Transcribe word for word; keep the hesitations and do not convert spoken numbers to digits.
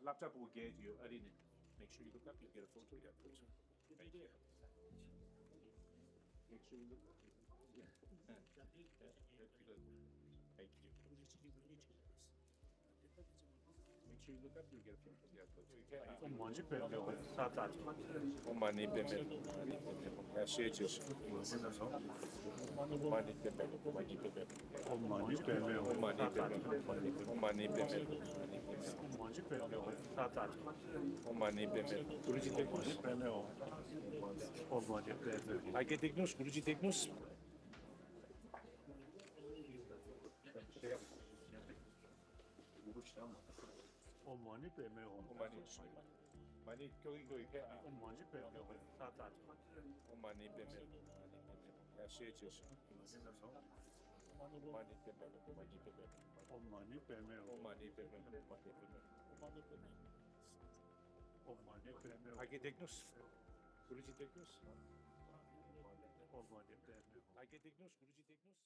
སློབ་གྲྭ་པུ་རྒྱལ་ཡོད་ཨ་རི་ནས། Make sure you look up, you get a photo, yeah, photo. Thank you. Make sure you look up. Yeah. Thank you. Make sure you look up, you get a photo, yeah, photo. You can't. ཨོཾ་མ་ཎི་པདྨེ་ཧཱུྃ། ས་ཏྭ་ཏི། ཨོཾ་མ་ཎི་པདྨེ་ཧཱུྃ། ཡ་ཤེས་བྱེད་ཤོག་ཨོཾ་མ་ཎི་པདྨེ་ཧཱུྃ། ཨོཾ་མ་ཎི་པདྨེ་ཧཱུྃ། ཨོཾ་མ་ཎི་པདྨེ་ཧཱུྃ། ཨོཾ་མ་ཎི་པདྨེ་ཧཱུྃ། ཨོཾ་མ་ཎི་པདྨེ་ཧཱུྃ། ས་ཏྭ་ཏི། ཨོཾ་མ་ཎི་པདྨེ་ཧཱུྃ། གུ་རུ་ཇི་བདེ་ཉོས། ཨོཾ་མ་ཎི་པདྨེ་ཧཱུྃ། ཨོཾ་མ་ཎི་པདྨེ་ཧཱུྃ། ཨ་ཀྱེ་བདེ་ཉོས། གུ་རུ་ཇི་བདེ་ཉོས། ཨོཾ་མ་ཎི་པདྨེ་ཧཱུྃ། ཨོཾ་མ་ཎི། མ་ཎི་ཀྱོག་ཀྱོག་ཡོད་ཁྱེད། ཨོཾ་མ་ཎི་པདྨེ་ཧཱུྃ། ས་ཏྭ་ཏི། ཨོཾ་མ་ཎི་པདྨེ་ཧཱུྃ། ཡ་ཤེས་བྱེད་ཤོག་ཨོཾ་མ་ཎི་པདྨེ་ཧཱུྃ། ཨོཾ་མ་ཎི་པདྨེ་ཧཱུྃ། ཨོཾ་མ་ཎི་པདྨེ་ཧཱུྃ། ཨོཾ་མ་ཎི་པདྨེ་ཧཱུྃ། ཨ་ཀྱེ་བདེ་ཉོས། གུ་རུ་ཇི་བདེ་ཉོས། ཨོཾ་མ་ཎི་པདྨེ་ཧཱུྃ། ཨ་ཀྱེ་བདེ་ཉོས། གུ་རུ་ཇི་བདེ་ཉོས།